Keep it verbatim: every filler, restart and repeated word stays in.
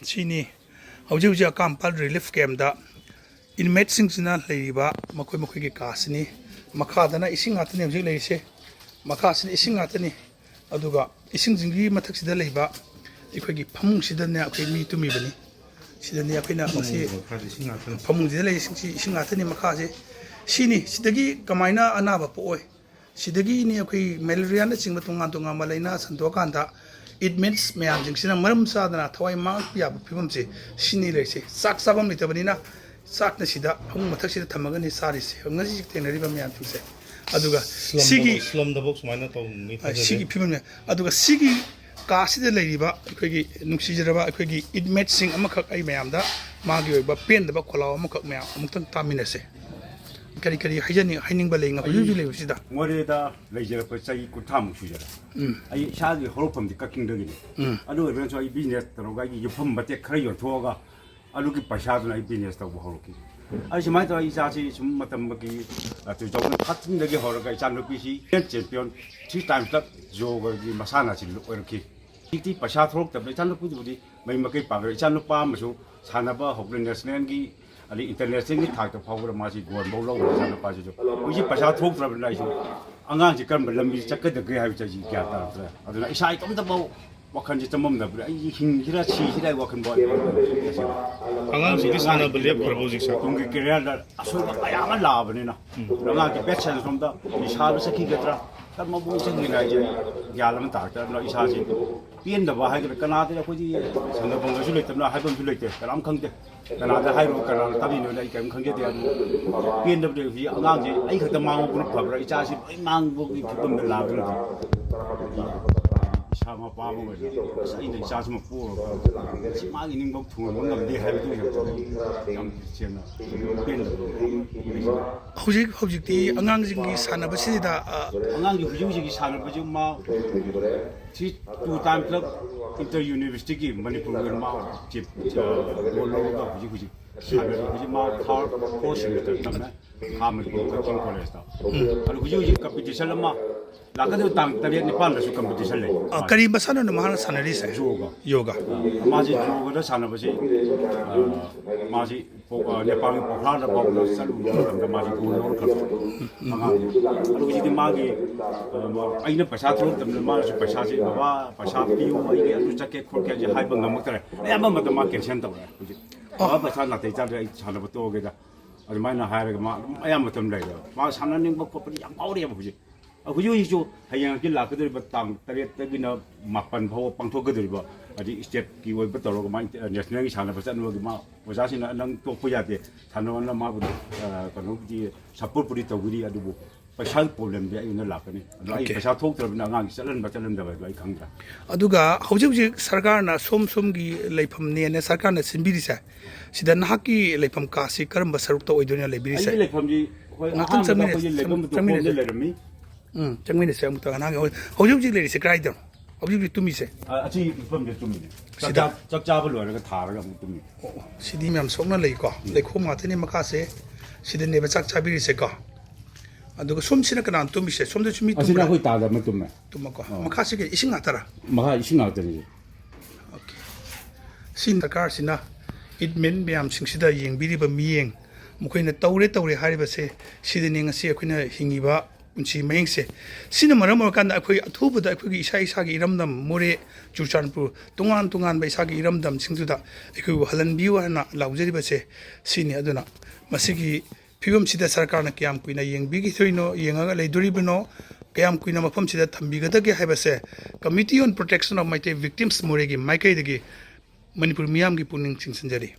ꯁꯤꯅꯤ ꯍꯧꯖꯤꯛ ꯍꯧꯖꯤꯛ ꯑꯀꯥꯝꯄꯥꯜ ꯔꯤꯂꯤꯐ ꯀꯦꯝꯗ ꯏꯟꯃꯦꯠꯁꯤꯡꯁꯤꯅ ꯂꯩꯔꯤꯕ ꯃꯈꯣꯏ ꯃꯈꯣꯏꯒꯤ ꯀꯥꯁꯤꯅꯤ꯫ ꯃꯈꯥꯗꯅ ꯏꯁꯤꯡ ꯉꯥꯛꯇꯅꯤ ꯍꯧꯖꯤꯛ ꯂꯩꯔꯤꯁꯦ꯫ ꯃꯈꯥꯁꯤꯅ ꯏꯁꯤꯡ ꯉꯥꯛꯇꯅꯤ꯫ ꯑꯗꯨꯒ ꯏꯁꯤꯡꯁꯤꯡꯒꯤ ꯃꯊꯛꯁꯤꯗ ꯂꯩꯕ ꯑꯩꯈꯣꯏꯒꯤ ꯐꯃꯨꯡꯁꯤꯗꯅꯦ ꯑꯩꯈꯣꯏ ꯃꯤ ꯇꯨꯝꯃꯤꯕꯅꯤ꯫ ꯁꯤꯗꯅꯤ ꯑꯩꯈꯣꯏꯅ ꯃꯁꯤ ꯃꯈꯥꯗ ꯏꯁꯤꯡ ꯉꯥꯛꯇꯅꯤ꯫ ꯐꯃꯨꯡꯁꯤꯗ ꯂꯩꯔꯤꯁꯤꯡꯁꯤ ꯏꯁꯤꯡ ꯉꯥꯛꯇꯅꯤ꯫ ꯃꯈꯥꯁꯦ ꯁꯤꯅꯤ꯫ ꯁꯤꯗꯒꯤ ꯀꯃꯥꯏꯅ ꯑꯅꯥꯕ ꯄꯣꯛꯑꯣꯏ? ꯁꯤꯗꯒꯤꯅꯤ ꯑꯩꯈꯣꯏ ꯃꯦꯂꯦꯔꯤꯌꯥꯅꯆꯤꯡꯕ ꯇꯣꯉꯥꯟ ꯇꯣꯉꯥꯟꯕ ꯂꯥꯏꯅꯥ ꯁꯟꯗꯣꯛꯑꯀꯥꯟꯗ ꯏꯟꯃꯦꯠꯁ ꯃꯌꯥꯝꯁꯤꯡꯁꯤꯅ ꯃꯔꯝ ꯆꯥꯗꯅ ꯊꯋꯥꯏ ꯃꯥꯡꯉꯛꯄ ꯌꯥꯕ ꯐꯤꯕꯝꯁꯦ ꯁꯤꯅꯤ ꯂꯩꯔꯤꯁꯦ꯫ ꯆꯥꯛ ꯆꯥꯐꯝ ꯂꯩꯇꯕꯅꯤꯅ ꯆꯥꯛꯅ ꯁꯤꯗ ꯐꯃꯨꯡ ꯃꯊꯛꯁꯤꯗ ꯊꯝꯃꯒꯅꯤ ꯆꯥꯔꯤꯁꯦ꯫ ꯉꯁꯤ ꯊꯦꯡꯅꯔꯤꯕ ꯃꯌꯥꯝꯁꯤꯡꯁꯦ꯫ ꯑꯗꯨꯒ ꯁꯤꯒꯤ ꯁ꯭ꯂꯝꯗꯐꯧ ꯁꯨꯃꯥꯏꯅ ꯇꯧ ꯃꯤ ꯑ, ꯊꯥꯖꯗꯦ꯫ ꯁꯤꯒꯤ ꯐꯤꯕꯝꯅꯦ꯫ ꯑꯗꯨꯒ ꯁꯤꯒꯤ ꯀꯥꯁꯤꯗ ꯂꯩꯔꯤꯕ ꯑꯩꯈꯣꯏꯒꯤ ꯅꯨꯡꯁꯤꯖꯔꯕ ꯑꯩꯈꯣꯏꯒꯤ ꯏꯟꯃꯦꯠꯁꯤꯡ ꯑꯃꯈꯛ ꯑꯩ ꯃꯌꯥꯝꯗ ꯃꯥꯒꯤ ꯑꯣꯏꯕ ꯄꯦꯟꯗꯕ ꯈꯣꯜꯂꯥꯎ ꯑꯃꯈꯛ ꯃꯌꯥꯝ ꯑꯃꯨꯛꯇꯪ ꯇꯥꯃꯤꯟꯅꯁꯦ꯫ ꯀꯔꯤ ꯀꯔꯤ ꯍꯥꯏꯖꯅꯤꯡ-, ꯍꯥꯏꯅꯤꯡꯕ ꯂꯩ ꯍꯧꯖꯤꯛ ꯍꯧꯖꯤꯛ ꯂꯩꯕꯁꯤꯗ? ꯃꯣꯔꯦꯗ ꯂꯩꯖꯔꯛꯄ ꯆꯍꯤ ꯀꯨꯟꯊ꯭ꯔꯥꯃꯨꯛ ꯁꯨꯖꯔꯦ꯫ ꯎꯝ꯫ ꯑꯩ ꯏꯁꯥꯒꯤ ꯍꯧꯔꯛꯐꯝꯗꯤ ꯀꯛꯆꯤꯡꯗꯒꯤꯅꯤ꯫ ꯎꯝ꯫ ꯑꯗꯨ ꯑꯣꯏꯔꯒꯁꯨ ꯑꯩ ꯕꯤꯖꯤꯅꯦꯁ ꯇꯧꯔꯒ ꯑꯩꯒꯤ ꯌꯨꯝꯐꯝ ꯃꯇꯦꯛ ꯈꯔ ꯌꯣꯟꯊꯣꯛꯑꯒ ꯑꯗꯨꯒꯤ ꯄꯩꯁꯥꯗꯨꯅ ꯑꯩ ꯕꯤꯖꯤꯅꯦꯁ ꯇꯧꯕ ꯍꯧꯔꯛꯈꯤ꯫ ꯑꯩ ꯁꯨꯃꯥꯏꯅ ꯇꯧꯔꯒ ꯏꯆꯥꯁꯤ ꯁꯨꯝ ꯃꯇꯝꯒꯤ, ꯑ, two thousand thirteen ꯗꯒꯤ ꯍꯧꯔꯒ ꯏꯆꯥꯅꯨꯄꯤꯁꯤ ꯆꯦꯝꯄꯤꯌꯟ three times ꯌꯣꯒꯒꯤ ꯃꯁꯥꯟꯅꯁꯤ ꯑꯣꯏꯔꯛꯈꯤ꯫ ꯍꯧꯖꯤꯛꯇꯤ ꯄꯩꯁꯥ ꯊꯣꯛꯂꯛꯇꯕꯅ ꯏꯆꯥꯅꯨꯄꯤꯗꯨꯕꯨꯗꯤ ꯃꯩ ꯃꯀꯩ ꯄꯥꯡꯈ꯭ꯔꯦ꯫ ꯏꯆꯥꯅꯨꯄꯥ ꯑꯃꯁꯨ ꯁꯥꯟꯅꯕ ꯍꯧꯈ꯭ꯔꯦ, ꯅꯦꯁꯅꯦꯜꯒꯤ ꯑꯗꯩ ꯏꯟꯇꯔꯅꯦꯁꯅꯦꯜꯒꯤ ꯊꯥꯛꯇ ꯐꯥꯎꯕꯗ ꯃꯥꯁꯤ ꯒꯣꯜꯐꯧ ꯂꯧꯈ꯭ꯔꯦ ꯏꯆꯥꯅꯨꯄꯥꯁꯤꯁꯨ꯫ ꯍꯧꯖꯤꯛ ꯄꯩꯁꯥ ꯊꯣꯛꯇ꯭ꯔꯕꯅꯤꯅ ꯑꯩꯁꯨ ꯑꯉꯥꯡꯁꯤ ꯀꯔꯝꯕ ꯂꯝꯕꯤ ꯆꯠꯀꯗꯒꯦ ꯍꯥꯏꯕꯁꯦ ꯑꯩꯁꯤ ꯒ꯭ꯌꯥꯟ ꯇꯥꯔꯛꯇ꯭ꯔꯦ꯫ ꯑꯗꯨꯅ ꯏꯁꯥ ꯏꯇꯣꯝꯇꯐꯥꯎ ꯋꯥꯈꯜꯁꯦ ꯆꯃꯝꯅꯕꯗ ꯑꯩ ꯍꯤꯡꯁꯤꯔꯥ ꯁꯤꯁꯤꯔꯥ ꯍꯥꯏꯕ ꯋꯥꯈꯜꯐꯥꯎ ꯑꯩ ꯇꯁꯦꯡꯅ꯫ ꯑꯉꯥꯡꯁꯤꯡꯗꯤ ꯁꯥꯟꯅꯕ ꯂꯦꯞꯈ꯭ꯔꯕꯣ ꯍꯧꯖꯤꯛꯁꯦ? ꯇꯨꯡꯒꯤ ꯀꯦꯔꯤꯌꯔꯗ ꯑꯁꯣꯏꯕ ꯃꯌꯥꯝ ꯑꯃ ꯂꯥꯛꯑꯕꯅꯤꯅ꯫ ꯎꯝ꯫ ꯑꯉꯥꯡꯒꯤ ꯕꯦꯠ ꯁꯥꯏꯟꯁ ꯔꯣꯝꯗ ꯅꯤꯁꯥꯗ ꯆꯠꯈꯤꯒꯗ꯭ꯔꯥ, ꯀꯔꯝꯕ ꯃꯑꯣꯡ ꯆꯪꯒꯦꯅ ꯍꯥꯏꯁꯦ ꯒ꯭ꯌꯥꯟ ꯑꯃ ꯇꯥꯔꯛꯇ꯭ꯔꯦ꯫ ꯑꯗꯨꯅ ꯏꯁꯥꯁꯦ ꯄꯦꯟꯗꯕ ꯍꯥꯏꯒꯗ꯭ꯔꯥ, ꯀꯅꯥꯗ ꯑꯩꯈꯣꯏꯗꯤ ꯁꯥꯟꯅꯐꯝꯒꯁꯨ ꯂꯩꯇꯕꯅ ꯍꯥꯏꯐꯝꯁꯨ ꯂꯩꯇꯦ, ꯀꯅꯥꯝ ꯈꯪꯗꯦ꯫ ꯀꯅꯥꯗ ꯍꯥꯏꯔꯨ, ꯀꯅꯥꯅ ꯇꯥꯕꯤꯅꯣꯅ ꯑꯩ ꯀꯔꯤꯝ ꯈꯪꯖꯗꯦ꯫ ꯑꯗꯨ ꯄꯦꯟꯗꯕꯗꯤ ꯍꯧꯖꯤꯛ ꯑꯉꯥꯡꯁꯦ ꯑꯩ ꯈꯛꯇ ꯃꯥꯡꯍꯧꯕꯅ ꯐꯕ꯭ꯔꯥ, ꯏꯆꯥꯁꯤ ꯂꯣꯏ ꯃꯥꯡꯕꯒꯤ ꯐꯤꯕꯝꯗ ꯂꯥꯛꯑꯕꯅꯤꯅ ꯏꯁꯥ ꯃꯄꯥ ꯑꯃ ꯑꯣꯏꯅ ꯑꯁ ꯑꯩꯅ ꯏꯆꯥꯁꯤꯃ ꯄꯣꯛꯑꯒ ꯁꯤ ꯃꯥꯒꯤ ꯅꯤꯡꯕ ꯊꯨꯡꯍꯟꯕ ꯉꯝꯗꯦ ꯍꯥꯏꯕꯗꯨ ꯌꯥꯝ ꯁꯦꯡꯅ ꯄꯦꯟꯗꯕ꯫ ꯍꯧꯖꯤꯛ ꯍꯧꯖꯤꯛꯇꯤ ꯑꯉꯥꯡꯁꯤꯡꯒꯤ ꯁꯥꯟꯅꯕꯁꯤꯗ, ꯑ, ꯑꯉꯥꯡꯒꯤ ꯍꯧꯖꯤꯛ ꯍꯧꯖꯤꯛꯀꯤ ꯁꯥꯟꯅꯕꯁꯤ ꯃꯥ ꯁꯤ two time club inter university ꯒꯤ ꯃꯅꯤꯄꯨꯔꯒꯤ ꯑꯣꯏꯅ ꯃꯥ ꯆꯤꯞ, ꯑ, ꯒꯣꯜ ꯂꯧꯔꯒ ꯍꯧꯖꯤꯛ ꯍꯧꯖꯤꯛ ꯁꯥꯟꯅꯔꯤ꯫ ꯍꯧꯖꯤꯛ ꯃꯥ third, fourth semester ꯇꯝꯃꯦ ꯈꯥ ꯃꯅꯤꯄꯨꯔ ꯀꯛꯆꯤꯡ ꯀꯣꯂꯦꯖꯇ꯫ ꯑꯗꯨ ꯍꯧꯖꯤꯛ ꯍꯧꯖꯤꯛ ꯀꯝꯄꯤꯇꯤꯁꯟ ꯑꯃ ꯂꯥꯛꯀꯗꯕ ꯇꯥꯡ ꯇꯔꯦꯠ ꯅꯤꯄꯥꯟꯗꯁꯨ ꯀꯝꯄꯤꯇꯤꯁꯟ ꯂꯩ꯫ ꯑ, ꯀꯔꯤ ꯃꯁꯥꯟꯅꯅꯣ ꯃꯍꯥꯛꯅ ꯁꯥꯟꯅꯔꯤꯁꯦ? ꯌꯣꯒ꯫ ꯌꯣꯒ꯫ ꯃꯥꯁꯤ ꯌꯣꯒꯗ ꯁꯥꯟꯅꯕꯁꯤ, ꯑ, ꯃꯥꯁꯤ ꯄꯣ-, ꯑ, ꯅꯦꯄꯥꯜꯒꯤ ꯄꯣꯈ꯭ꯔꯥꯗ ꯐꯥꯎꯗ ꯆꯠꯂꯨꯕ ꯃꯇꯝꯗ ꯃꯥꯁꯤ ꯒꯣꯜ ꯂꯧꯔꯛꯈ꯭ꯔꯕ ꯑꯉꯥꯡꯅꯤ꯫ ꯑꯗꯣ ꯍꯧꯖꯤꯛꯇꯤ ꯃꯥꯒꯤ, ꯑ, ꯑꯩꯅ ꯄꯩꯁꯥ ꯊꯣꯛꯂꯛꯇꯕꯅꯤꯅ ꯃꯥꯅꯁꯨ ꯄꯩꯁꯥꯁꯤ, "ꯕꯕꯥ, ꯄꯩꯁꯥ ꯄꯤꯌꯨ, ꯑꯩ ꯑꯗꯨ ꯆꯠꯀꯦ ꯈꯣꯠꯀꯦ" ꯍꯥꯏꯁꯦ ꯍꯥꯏꯕ ꯉꯝꯃꯛꯇ꯭ꯔꯦ꯫ ꯑꯌꯥꯝꯕ ꯃꯇꯝ ꯃꯥ ꯀꯦꯟꯁꯦꯜ ꯇꯧꯔꯦ ꯍꯧꯖꯤꯛ꯫ "ꯕꯕꯥ, ꯄꯩꯁꯥ ꯅꯥꯇꯩ ꯆꯥꯗ꯭ꯔꯦ, ꯑꯩ ꯁꯥꯟꯅꯕ ꯇꯣꯛꯑꯒꯦꯗ"꯫ ꯑꯗꯨꯃꯥꯏꯅ ꯍꯥꯏꯔꯒ ꯃꯥ ꯑꯗꯨꯝ ꯑꯌꯥꯝꯕ ꯃꯇꯝ ꯂꯩꯔꯦꯕ꯫ ꯃꯥ ꯁꯥꯟꯅꯅꯤꯡꯕ ꯈꯣꯠꯄꯗꯤ ꯌꯥꯝ ꯐꯥꯎꯔꯤꯑꯕ ꯍꯧꯖꯤꯛ꯫ ꯍꯧꯖꯤꯛ ꯍꯧꯖꯤꯛꯁꯨ ꯍꯌꯦꯡꯒꯤ ꯂꯥꯛꯀꯗꯧꯔꯤꯕ ꯇꯥꯡ ꯇꯔꯦꯠꯇꯒꯤꯅ ꯃꯥꯄꯟ ꯐꯥꯎꯕ ꯄꯥꯡꯊꯣꯛꯀꯗꯧꯔꯤꯕ, ꯍꯥꯏꯗꯤ ꯁ꯭ꯇꯦꯠꯀꯤ ꯑꯣꯏꯕ ꯇꯧꯔꯒ ꯃꯥ ꯏꯟꯇꯔ-, ꯅꯦꯁꯅꯦꯜꯒꯤ ꯁꯥꯟꯅꯕ ꯆꯠꯅꯕꯒꯤ ꯃꯥ ꯑꯣꯖꯥꯁꯤꯡꯅ "ꯅꯪ ꯇꯣꯛꯄ ꯌꯥꯗꯦ, ꯁꯥꯟꯅꯧ"꯫ ꯑꯅ ꯃꯥꯕꯨ, ꯑ, ꯀꯩꯅꯣꯕꯨꯗꯤ ꯁꯞꯄꯣꯔꯠꯄꯨꯗꯤ ꯇꯧꯒꯅꯤ, ꯑꯗꯨꯕꯨ ꯄꯩꯁꯥꯒꯤ ꯄ꯭ꯔꯣꯕ꯭ꯂꯦꯝꯗꯤ ꯑꯩꯉꯣꯟꯗ ꯂꯥꯛꯀꯅꯤ꯫ ꯑꯗꯣ ꯑꯩ Okay. ꯄꯩꯁꯥ ꯊꯣꯛꯇ꯭ꯔꯕꯅꯤꯅ ꯑꯉꯥꯡꯒꯤ ꯆꯠꯍꯟꯕ ꯆꯠꯍꯟꯗꯕ ꯍꯥꯏꯗꯣ ꯑꯩ ꯈꯪꯗ꯭ꯔꯦ꯫ ꯑꯗꯨꯒ ꯍꯧꯖꯤꯛ ꯍꯧꯖꯤꯛ ꯁꯔꯀꯥꯔꯅ ꯁꯣꯝ ꯁꯣꯝꯒꯤ ꯂꯩꯐꯝꯅꯦꯅ ꯁꯔꯀꯥꯔꯅ ꯁꯤꯟꯕꯤꯔꯤꯁꯦ, ꯁꯤꯗ ꯅꯍꯥꯛꯀꯤ ꯂꯩꯐꯝ ꯀꯥꯁꯤ ꯀꯔꯝꯕ ꯁꯔꯨꯛꯇ ꯑꯣꯏꯗꯣꯏꯅꯣ ꯂꯩꯕꯤꯔꯤꯁꯦ? ꯑꯩꯒꯤ ꯂꯩꯐꯝꯁꯤ, ꯍꯣꯏ, ꯉꯥꯛꯇꯪ ꯑꯍꯥꯟꯕꯗ ꯆꯪꯃꯤꯟꯅꯁꯤ, ꯑꯩꯈꯣꯏꯒꯤ ꯂꯩꯐꯝ ꯆꯪꯃꯤꯟꯅꯁꯤ꯫ ꯂꯩꯔꯝꯃꯤ꯫ ꯎꯝ, ꯆꯪꯃꯤꯟꯅꯁꯦ ꯑꯃꯨꯛꯇ꯫ ꯑꯉꯥꯡ ꯍꯧꯖꯤꯛ ꯍꯧꯖꯤꯛ ꯂꯩꯔꯤꯁꯦ ꯀꯗꯥꯏꯗꯅꯣ? ꯍꯧꯖꯤꯛ ꯍꯧꯖꯤꯛ ꯇꯨꯝꯃꯤꯁꯦ? ꯑ, ꯑꯁꯤ ꯃꯐꯝꯁꯦ ꯇꯨꯝꯃꯤꯅꯦ꯫ ꯆꯥꯛ ꯁꯤꯗ? ꯆꯥ-, ꯆꯥꯛ ꯆꯥꯕ ꯂꯣꯏꯔꯒ ꯊꯥꯔꯒ ꯑꯃꯨꯛ ꯇꯨꯝꯃꯤ꯫ ꯑꯣ, ꯁꯤꯗꯤ ꯃꯌꯥꯝ ꯁꯣꯛꯅ ꯂꯩꯀꯣ꯫ ꯂꯩꯈꯣꯝ ꯉꯥꯛꯇꯅꯤ ꯃꯈꯥꯁꯦ꯫ ꯁꯤꯗꯅꯦꯕ ꯆꯥꯛ ꯆꯥꯕꯤꯔꯤꯁꯦꯀꯣ꯫ ꯑꯗꯨꯒ ꯁꯣꯝꯁꯤꯅ ꯀꯅꯥꯅ ꯇꯨꯝꯃꯤꯁꯦ? ꯁꯣꯝꯗꯁꯨ ꯃꯤ ꯑꯁꯤꯅ ꯇꯨꯝꯕ꯭ꯔꯥ? ꯑꯩꯈꯣꯏ ꯇꯥꯗ ꯑꯃ ꯇꯨꯝꯃꯦ꯫ ꯇꯨꯝꯃꯀꯣ꯫ ꯑꯣ꯫ ꯃꯈꯥꯁꯤꯒ ꯏꯁꯤꯡ ꯉꯥꯛꯇꯔꯥ? ꯃꯈꯥ ꯏꯁꯤꯡ ꯉꯥꯛꯇꯅꯤ꯫ Okay. ꯁꯤ ꯗꯔꯀꯥꯔꯁꯤꯅ ꯏꯠꯃꯦꯟ ꯃꯌꯥꯝꯁꯤꯡꯁꯤꯗ ꯌꯦꯡꯕꯤꯔꯤꯕ ꯃꯤꯠꯌꯦꯡ, ꯃꯈꯣꯏꯅ ꯇꯧꯔꯦ ꯇꯧꯔꯦ ꯍꯥꯏꯔꯤꯕꯁꯦ, ꯁꯤꯗꯅꯤ ꯉꯁꯤ ꯑꯩꯈꯣꯏꯅ ꯍꯤꯡꯉꯤꯕ ꯄꯨꯟꯁꯤ ꯃꯍꯤꯡꯁꯦ꯫ ꯁꯤꯅ ꯃꯔꯝ ꯑꯣꯏꯔꯀꯥꯟꯗ ꯑꯩꯈꯣꯏ ꯑꯊꯨꯕꯗ ꯑꯩꯈꯣꯏꯒꯤ ꯏꯁꯥ ꯏꯁꯥꯒꯤ ꯏꯔꯝꯗꯝ ꯃꯣꯔꯦ, ꯆꯨꯔꯆꯥꯟꯄꯨꯔ, ꯇꯣꯉꯥꯟ ꯇꯣꯉꯥꯟꯕ ꯏꯁꯥꯒꯤ ꯏꯔꯝꯗꯝꯁꯤꯡꯗꯨꯗ ꯑꯩꯈꯣꯏꯕꯨ ꯍꯜꯍꯟꯕꯤꯌꯨ ꯍꯥꯏꯅ ꯂꯥꯎꯖꯔꯤꯕꯁꯦ ꯁꯤꯅꯤ꯫ ꯑꯗꯨꯅ ꯃꯁꯤꯒꯤ ꯐꯤꯕꯝꯁꯤꯗ ꯁꯔꯀꯥꯔꯅ ꯀꯌꯥꯝ ꯀꯨꯏꯅ ꯌꯦꯡꯕꯤꯈꯤꯗꯣꯏꯅꯣ, ꯌꯦꯡꯉꯒ ꯂꯩꯗꯣꯔꯤꯕꯅꯣ, ꯀꯌꯥꯝ ꯀꯨꯏꯅ ꯃꯐꯝꯁꯤꯗ ꯊꯝꯕꯤꯒꯗꯒꯦ ꯍꯥꯏꯕꯁꯦ Committee on Protection of Meitei Victims ꯃꯣꯔꯦꯒꯤ ꯃꯥꯏꯀꯩꯗꯒꯤ ꯃꯅꯤꯄꯨꯔ ꯃꯤꯌꯥꯝꯒꯤ ꯄꯨꯛꯅꯤꯡ ꯆꯤꯡꯁꯤꯟꯖꯔꯤ꯫